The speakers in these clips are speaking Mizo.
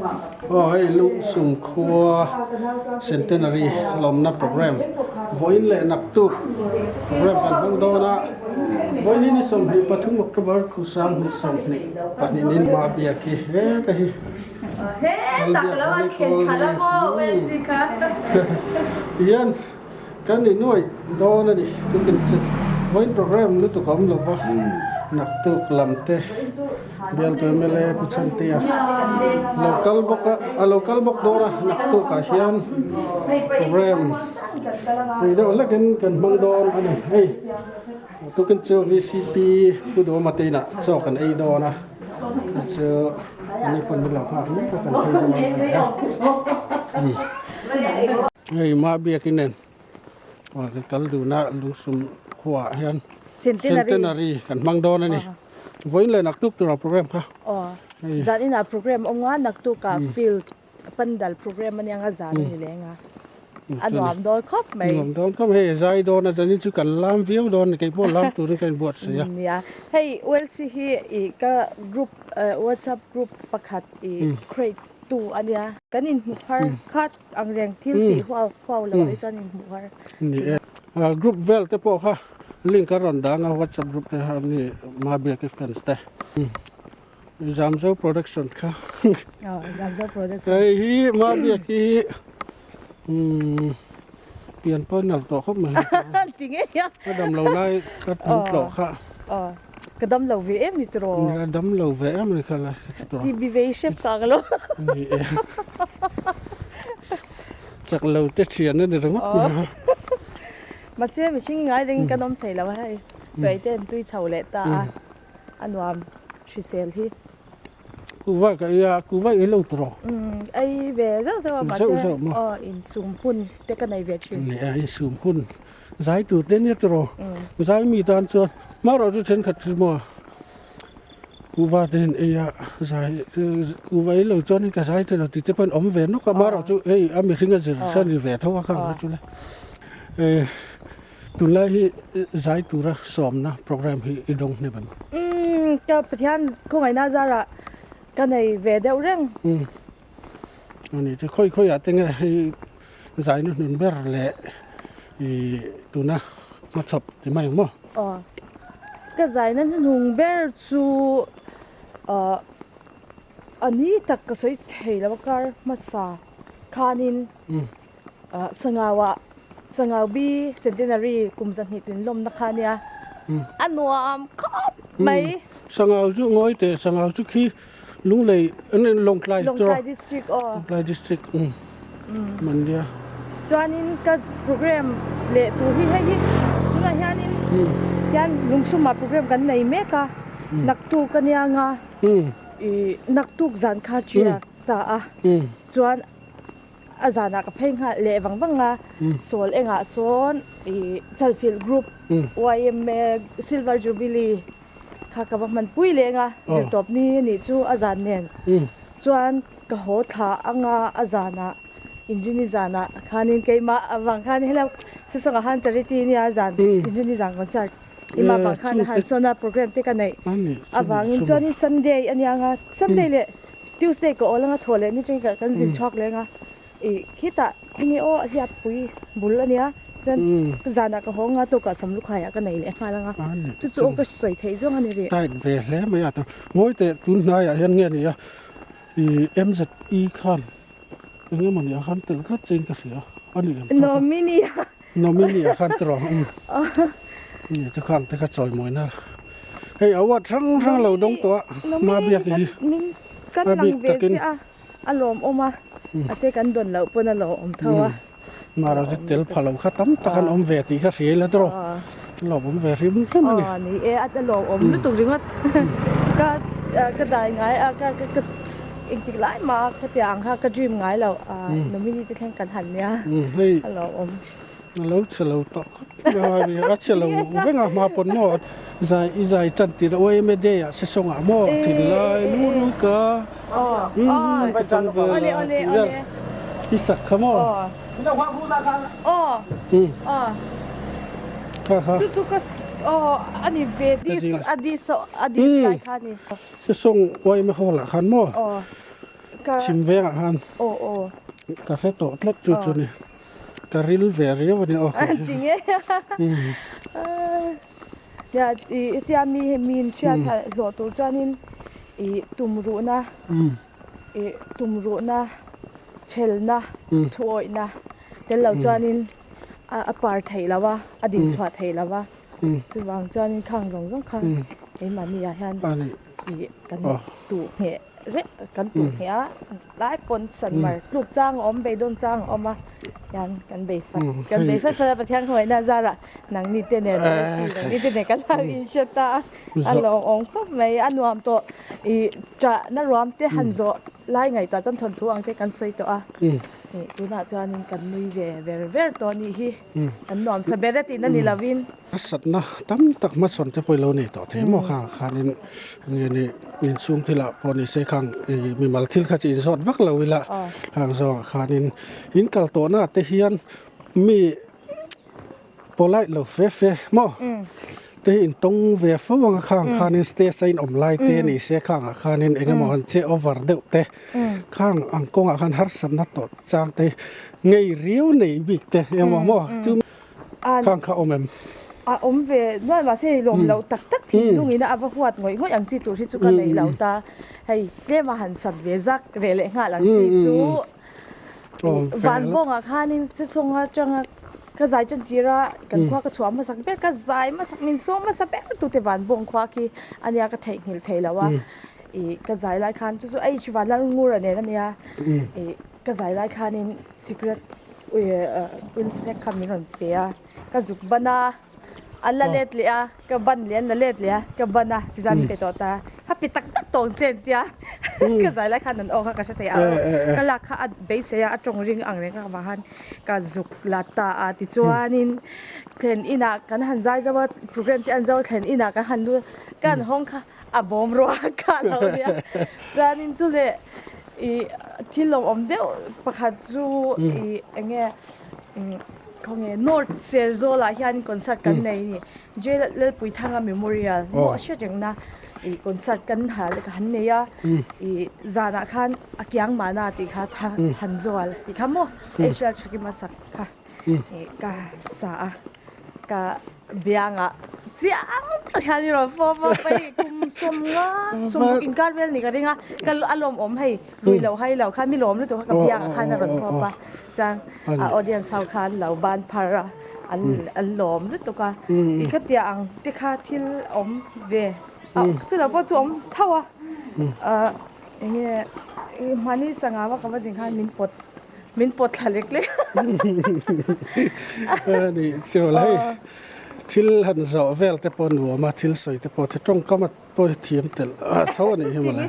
Aw hei Lungsum khua Centenary lawmna program vawiin leh naktuk program kan hmang dawn a, vawiin hi ni 23 October 2022 in hma biak hi heta hi Hian kan innuaih dawn a ni tukin chu vawiin program lutuk a awm lo va naktuk lam te bialtu mla Pu Chhantea lo kal bawk a a lo kal bawk dawn a naktuk ah hian program pui deuh hlekin kan hmang dawn a ni hei tukin chu vcp Pu Duhawma te inah chaw kan ei dawn a. Chu ani pawn min lo nghak mek a kan phei dawn a ni a. Hei ma biakin nen aw kan kal dun a lungsum khuaah hian centenary kan hmang dawn a ni. Vawiin leh naktuk tura program kha. Aw zan inah program awm nga naktukah field Pandal program a nia nga zan a ni leng a, a nuam dawn khawp mai. Nuam dawn khawp hei zai dawn a zanin chu kan lam viau dawn a ni keipawh lam turin ka inbuatsaih a. Nia hei ULC hi ih ka group whatsapp group pakhat ih create tu a nia. Kan inhmuh har khat ang reng thil tih huau huau lo ah hi chuan inhmuh har. Ni e group vel te pawh kha link a rawn dang a whatsapp group te kha mi Mabiaki fans te. Zamzo production kha. Oh, Zamzo production. Hei hi ma biak hi pian pawh nal tawh khawp mai. Ti nge ya. Ka dam lo lai ka tun tawh kha. Oh, ka dam lo ve em ni tro. Ka dam lo ve em ni kha la. Ti bi ve shep ka lo. Ni e. Chak lo te thian ani ringawt. Ma che mi hring ngai ring kan awm thei lo hei. Choi ten tui chho leh ta a. A nuam hrisel hi. Kuva ka ei a, kuva ei lo tawh. Umm ei ve zeuh zeuh a mahse aw insum hun te ka nei ve thin. Ni a insum hun zai tur te nia tawh zai mi tan chuan hmarawh chu thenkhat chu maw kuva te hian ei a zai kuva ei lo chuan ka zai thei lo tih te pawh an awm ve nawk a hmarawh chu hei a mihring a zir sa ni ve tho a khang kha chu le. Tunlai hi zai tura sawmna program hi i dawng hnem em? Umm, ka Pathian khawngaihna zarah ka nei ve deuh reng. Umm, ani chu khawi khawiah te nge hei zaina hnun ber leh i tuna hmachhawp ti mai ang maw? Aw, ka zaina hnuhnung ber chu ah a ni tak ka sawi thei lo a kar hmasa khanin. Sangau-ah Sangau B Centenary kum 200 tlin lawmna kha ania a nuam khawp mai. Sangau chu ngawi teh Sangau chu khi Lunglei Lawngtlai Lawngtlai district aw. Lawngtlai district man nia. Chuanin ka program leh tur hi hei hi tunah hianin hian Lungsumah program kan nei mek a naktuk ania nga ih naktuk zan kha ṭiak ta a chuan A zanah ka phei nghal leh vang vang a, sawl engah sawn ih Chalfilh group YMA Silver Jubilee kha ka va hmanpui leng a, zirtawp ni a nih chu a zan nen chuan ka haw thla anga a zanah Inrini zanah khanin keimah avang khan hello Sesawngah khan charity nia zan Inrini zan concert keimah avang khan a han sawn a program te ka neih avangin chuanin Sunday a nia anga Sunday leh Tuesday ka awl anga thaw leh ni chuan kan zin chhuak leng a, ih khitah enge aw a hliap pui bul a nia chuan zanah ka haw anga tawkah Samlukhaiah ka nei leh nghal anga chu chu aw ka sawi theih zawng a ni rih. Tight ve hle mai a ta ngawi teh tun hnaiah hian nge ni a ih MZE khan eng emaw ni ah khan tel tlat chiin ka hria a ni em kha. Nominee a. Nominee ah khan tawrh ang ni chu khang te kha chawimawina hei award hrang hrang lo dawng tawh a hma biak hi min kan lang ve chiah a a lawmawm a a te kan dawn loh pawn a lawmawm tho a mara chu tel pha lo kha tam tak an awm ve tih kha hria ila tawrh lawmawm ve hrim hrim a ni ni e a lawmawm lutuk ringawt ka ka dai ngai a ka ka engtik lai mah a khatiang ang kha ka dream ngai lo a nominee te thleng kan han nia a lawmawm. A lo chhe lo tawh khawp mai a, a chhe lo reng a hma pawn maw zai i zai tan tir a yma day ah se sawng ah maw thinlai lu lu ka umm ti chang vel a tih vel i sak kha maw kha kha se sawng yma hall ah khan maw. Chhim vengah khan ka hre tawh tlat chu chu ni. Ka ril ve riau a ni aw. Tinge Nia i hetia mi mi in hriat hlawh tur chuanin i tumruhna i tumruhna chhelna thuawihna tel lo chuanin a par theih lo a a dinchhuah theih lo a chuvang chuanin khang zawng zawng kha keimahni ah hian ih kan tuh ngheh reng kan tuh ngheh a lai pawn sanmar tluk chang a awm beidawn chang a awm a hian kan bei fat kan bei fat fat a Pathian khawngaihna zarah nangni te nen nangni te nen kan lo inhre ta a a lawmawm khawp mai a nuam tawh ih chahna ruam te han zawh lai ngaihtuah chuan thawnthu ang te kan sawi tawh a ih tunah chuanin kan nui ve ver ver tawh a nih hi kan nuam sa ber e tihna ni lovin. Harsatna tam tak hmachhawn te pawh i lo nei tawh thei maw khang khanin nge ni inchhung thilah pawh ni se khang ih mimal thil kha chu inzawt vak lo ila hang zawngah khanin in kal tawhna ah te hian mi polite lo fe fe maw te hi intawng ve fo ang a khang khanin stage a inawm lai te ni se khangah khanin eng emaw han che over deuh te khang ang kawngah khan harsatna tawh chang te ngei riau nei bik te emaw maw chu. Khang kha awm em? A awm ve nual mahse hei lawm loh tak tak thinlung ina a va huat ngawih ngawih ang chi tur hi chu ka nei lo ta. Hei tlem a han sat ve zak ve leh nghal ang chi chu Vanbawngah khanin Sesawng atanga ka zai tan tir a kan khua ka chhuah hmasak ber ka zai hmasak min sawm hmasa ber tute Vanbawng khua khi ania ka theihnghilh thei lo a. Ih ka zai lai khan chu chu H Vanlalngura nen ania ih ka zai lai khanin Sikret ui snack kha min rawn pe a, ka zuk ban a, an la let leh a, ka ban leh an la let leh a, ka ban a tichuan min pe tawh ta, ka pe tak tak tawh ang che an tia, ka zai lai khan an aw kha ka hre thei a, ka lak kha a beisei a, a tawng ring ang reng avang khan ka zuk la ta a, tichuanin thlen inah kan han zai zo a, programme te an zo a, thlen inah kan han lut a, ka han hawng kha a bawm ruah kha a lo nia, chuanin chu leh. Ih thil lo awm deuh pakhat chu ih eng nge khawnge North Serzawl ah hian concert kan nei a ni J Lalpuithanga Memorial maw a hriat reng na ih concert kan ha han nei a ih zanah khan a kiang mahna tih kha han zual tih kha maw H L Thakima sak kha ih ka sa a ka biangah chiang tak hian i rawn fawp a hei kum sawmnga sawmruk inkar vel ni ka ring a ka a lawmawm hei rui lo hai lo khan mi lawm lutuk kha ka biangah khan a rawn fawp a chuan a audience ho khan lo ban phar a an an lawm lutuk a i khatia ang te kha thil awm ve a chutah pawh chu awm tho a ah eng nge mahni sangha va ka va zin khan min pawt Min pawt thla lek lek. A ni chuan hei thil han zawh vel te pawh nuam a, thil sawi te pawh tawngkam a pawh hi thiam telh tho a nih hi mawle.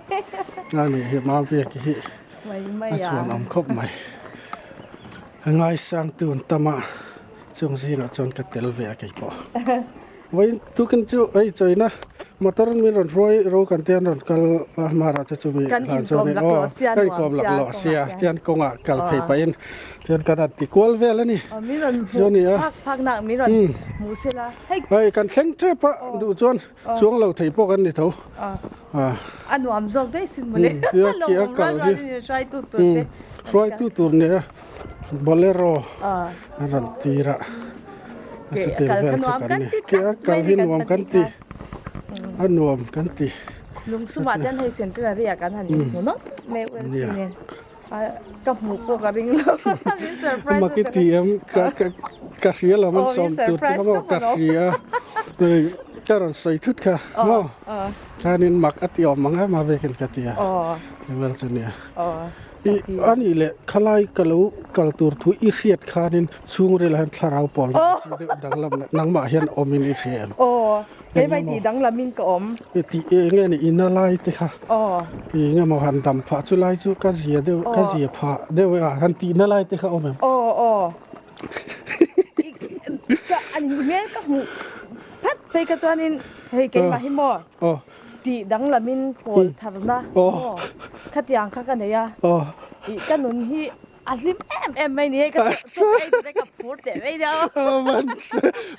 A nih hi Maubiaki hi a chhuan awm khawp mai. A ngaisang tu an tam a, chung zingah chuan ka tel ve a kei pawh. Vawiin tukin chu hei chawina motor min rawn hruai ro kan te an rawn kal a hmarah te chu mi hlan chuan in aw kan inkawm laklawh sia tian kawngah kal phei pahin tian kan han ti kual vel a ni chu a ni a hei kan thleng tep a duh chuan chuang lo thei pawh kan ni tho a nuam zawk daih sin mawle khi a kal hi hruaitu tur nia bolero a rawn tir a a chuti vel chu kan ni ke a kal hi nuam kan ti a nuam kan ti lungsumah te an hei centenary ah kan han hmu nawk mai u nia ka hmuh pawh ka ring lo min surprise maki ti em ka ka ka hria lo man sawm tur chu maw ka hria ka rawn sawi thut kha maw khanin mak a ti awm ang em a vekin ka ti a vel chu nia I a nih leh khalai ka lo kal tur thu i hriat khanin chhungril ah hian thlarau pawl na chi deuh danglam leh nangmah hian awmin i hria em? Aw, keimah tih danglamin ka awm. I tih eng nge ni ina lai te kha? Aw. I eng emaw han dam phah chu lai chu ka zia deuh ka zia phah deuh e a han tihna lai te kha awm em? Aw aw. Ka a ni hmel ka hmuh phat phei kha chuanin hei keimah hi maw? Aw. Tih danglamin pawl tharna maw khatiang kha ka nei a, ih ka nun hi a hlim em em mai ni hei ka chaw ei tur te ka phur teh mai nia aw.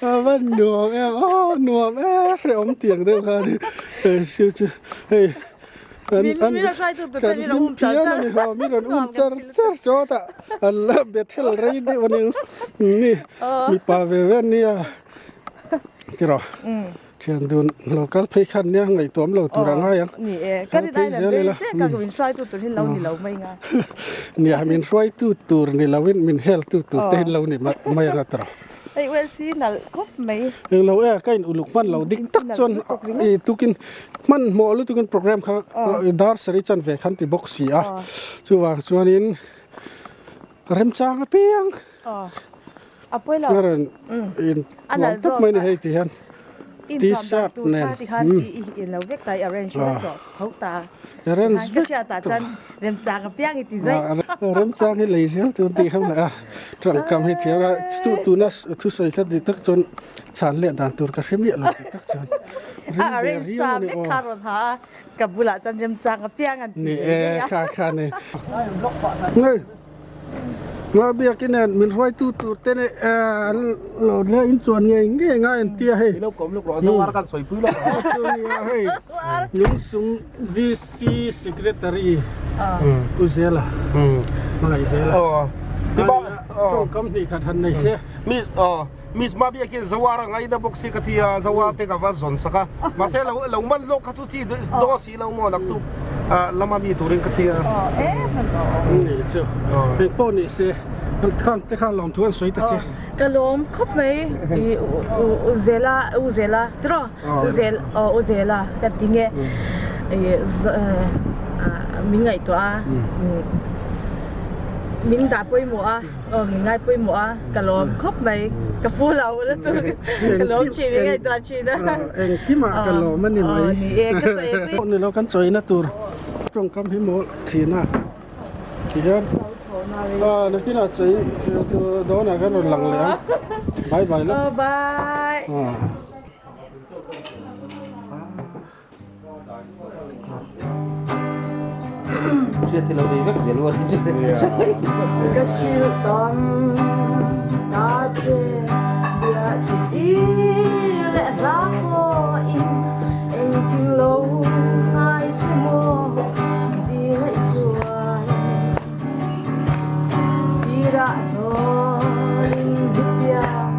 A van nuam em aw nuam e hrehawm tiang deuh kha a ni hei chu chu hei. Kan hlim phian a ni ho, mi rawn um char char sawtah an la Bethel rei deuh a ni ni mipa ve ve an nia tiraw thian dun lo kal phei khan nia ngaihtuam lo tur a ngai ang kal phei zel ila nia min hruaitu tur ni loin min heltu tur te hi lo ni mai anga tiraw. Hei ULC nalh khawp mai. Englo e ka in uluk hman lo dik tak chuan i tukin hman hmawh lutukin program kha dar sarih chan ve khan ti bawk si a chuvang chuanin remchang apiang a pawi lo a rawn in tuam tawp mai a ni hei ti hian t-shirt nen arrange vek tawh remchang hi lei zel tur tih kha mah a tangkam hi thiam a chu tuna thusawi kha dik tak chuan chhan leh dan tur ka hre miah lo dik tak chuan ring ve riau a ni aw ni e kha kha ni ngei. Nga biakin nen min hruaitu tur te nen an lo hle in chuan ngei ngei nga en tia hei. Ilo kawm lawk rawh zawar kan sawi pui lawk rawh. Chu nia hei Lungsum DC Secretary Pu Zela Hmangaih Zela tawngkam hnih khat han nei se. Miss Miss Mabiakin zawar a ngaina bawk si ka ti a zawar te ka va zawn sak a mahse lo lo man lawk kha chu chi daw si lo maw naktuk lama mi turin ka ti a. Ni chu eng pawh ni se khang te kha lawm thu an sawi ta che. Ka lawm khawp mai i u Zela u Zela tiraw u Zel aw u Zela ka ti nge i min ngaihtuah a min dah pawimawh a. Aw min ngai pawimawh a, ka lawm khawp mai, ka pu lo lutuk, ka lawm thin min ngaihtuah thin a. Engkimah ka lawm a ni mai. Aw ni e, ka sawi a Ni lo kan chawina tur tawngkam hi mawl thin a, tihian aw nakinah chawi dawnah kan rawn lang leh ang, bye bye lawk. Aw bye. Ka hrilh tam ta che bia chu ti leh hla pawhin engtin lo ngai che maw ti ngaih chuan sirah hnawlin hetiang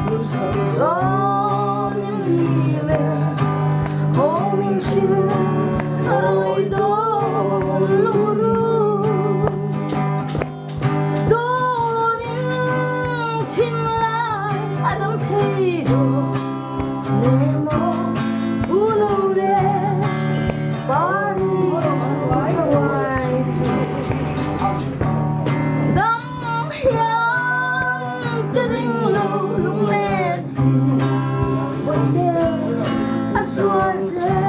min chho dawn em ni le aw min hrilh a rawi dawn lo ru dawnin thinlai a dam thei dawn le maw pu lo le Paris uai chu dam hian ka ring lo lunglen hi vawi a zual che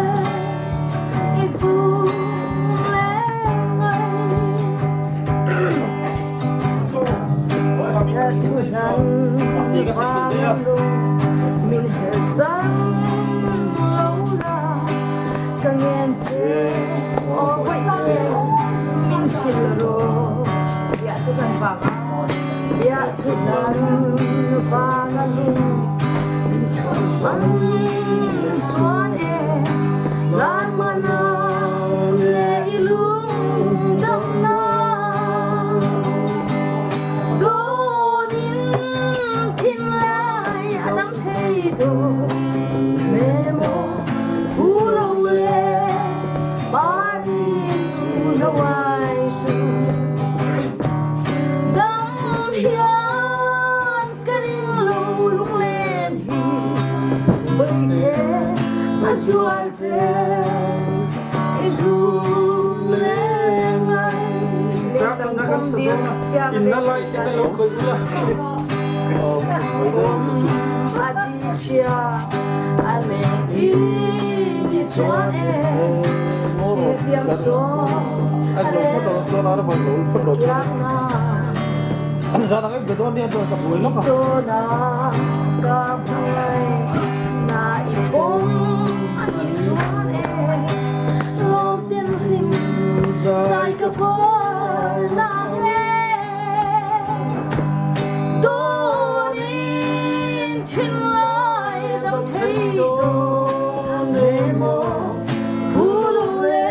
i chung leng ai min hel zan lo la ka ngen che aw vawi min hrilh rawh bia thu kan vang a bia thu kan vang a lung min thuam chuan e lan mana le i lung dam na dawnin thinlai a dam thei dawn le maw phu lo le Paris lo ai chu dam hian ka ring lo lunglen hi Bawihte a zual che i zun leng ai. Inna lai te ka lo khawih ula. A di chia a leng i ni chuan e sir tiang saw a leng kiang na tona ka hmangaih na i pawm a nih chuan e lawm ten hlim zai ka var nang e dawnin thinlai dam thei dawn le maw pu lo le.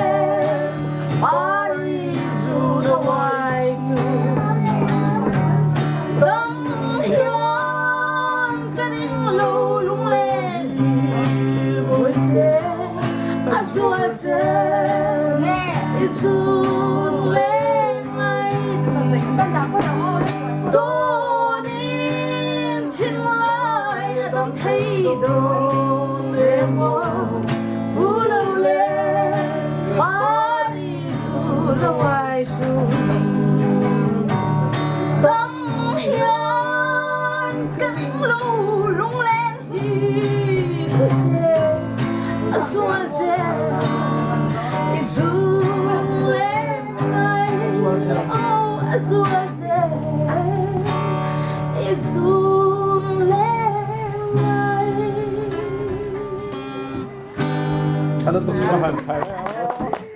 dawn emaw Phu lo le Pari chu lo ai chu Tam hian ka ring lo lunglen hi pute a zual che i zun len ngai oh a zual che i zun len ngai. Tha lutuk chu a han khai.